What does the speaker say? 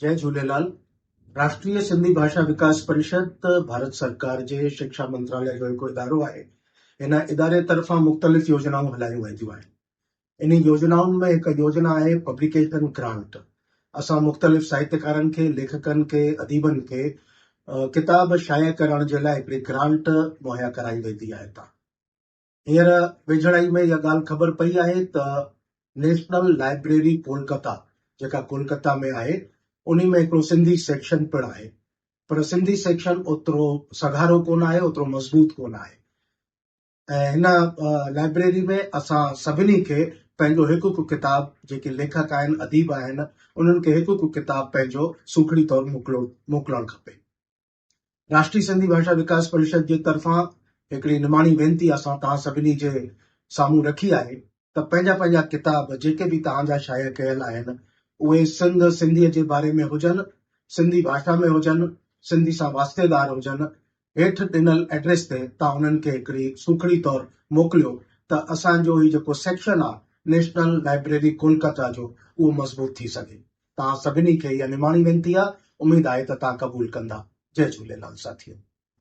جئي جهوليلال. راشٽريه سنڌي ڀاشا وڪاس پريشد ڀارت سرڪار جي شڪشا منتراليه جو هڪ ادارو آهي. هن اداري طرفان مختلف يوجنائون هلايون وينديون آهن. انهي يوجنائن ۾ هڪ يوجنا آهي پبليڪيشن گرانٽ. اسان مختلف ساهتيڪارن کي، ليکڪن کي، اديبن کي ڪتاب شايع ڪرڻ جي لاء هڪڙي گرانٽ مهيا ڪرائي ويندي آهي. تان هينئر ويجهڙائي ۾ اها ڳالهه خبر پئي آهي ته نيشنل لائبريري ڪولڪتا جيڪا ڪولڪتا ۾ آهي انهي ۾ هڪڙو سنڌي سيڪشن پڻ آهي پر سنڌي سيڪشن اوترو سگهارو ڪونه آهي اوترو مضبوط ڪونه آهي ۽ هن لائبريري ۾ اسان سڀني کي پنهنجو هڪ هڪ ڪتاب جيڪي ليکڪ آهن اديب آهن انهن کي هڪ هڪ ڪتاب پنهنجو سوکڙي طور موڪلڻ کپي. راشٽري سنڌي ڀاشا وڪاس پريشد جي طرفان هڪڙي نماڻي وينتي اسان توهان سڀني جي سامهون رکي آهي ته پنهنجا پنهنجا ڪتاب جيڪي به توهان جا شايع ڪيل آهن اهي سنڌ سنڌيء جي باري ۾ هجن، سنڌي ڀاشا ۾ هجن، سنڌي سان واسطيدار هجن، هيٺ ڏنل ايڊريس تي توهان انهن کي هڪڙي سوکڙي طور موڪليو ته اسان جو هي جيڪو سيڪشن آهي نيشنل لائبريري ڪولڪتا جو اهو مضبوط ٿي سگهي. توهان سڀني کي اها نماڻي وينتي آ، اميد آهي ته توهان قبول ڪندا. جئي جهوليلال ساٿيو.